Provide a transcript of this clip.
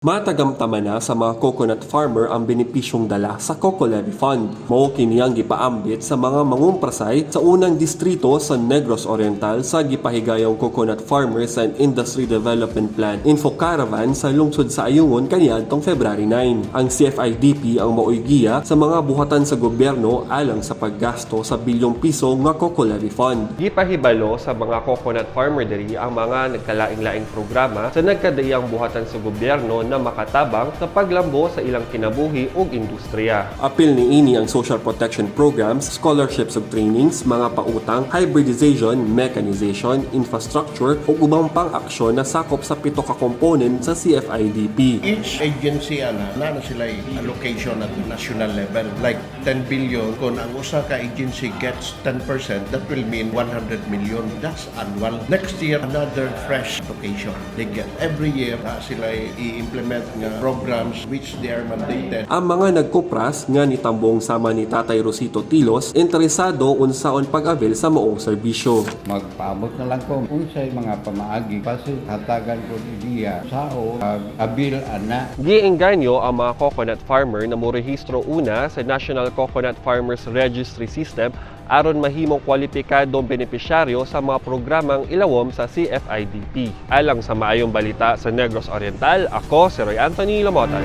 Matagamtaman na sa mga coconut farmer ang benepisyong dala sa Coco Levy Fund. Mao kini ang gipaambit sa mga mangumprasay sa unang distrito sa Negros Oriental sa gipahigayong Coconut Farmers and Industry Development Plan Info Caravan sa lungsod sa Ayungon kaniadtong February 9. Ang CFIDP ang maoy giya sa mga buhatan sa gobyerno alang sa paggasto sa bilyong piso nga Coco Levy Fund. Gipahibalo sa mga coconut farmer diri ang mga nagkalaing-laing programa sa nagkadaiyang buhatan sa gobyerno na makatabang sa paglambo sa ilang kinabuhi ug industriya. Apil niini ang social protection programs, scholarships ug trainings, mga pautang, hybridization, mechanization, infrastructure ug ubang pang aksyon na sakop sa pito ka component sa CFIDP. Each agency ana na na sila allocation at the national level, like 10 billion. Kung ang usa ka agency gets 10%, that will mean 100 million. That's annual. Next year, another fresh allocation they get. Every year na sila i-implement nga programs which they are mandated. Ang mga nagkupras nga nitambong sama ni Tatay Rosito Tilos, interesado unsaon pag-avail sa maong serbisyo. Magpaabot na lang ko unsay mga pamaagi kasi hatagan ko ideya sao abil ana. Giengganyo ang mga coconut farmer na morehistro una sa National Coconut Farmers Registry System aron mahimong kwalipikadong benepisyaryo sa mga programang ilawom sa CFIDP. Alang sa Maayong Balita sa Negros Oriental, ako si Roy Anthony Lamotan.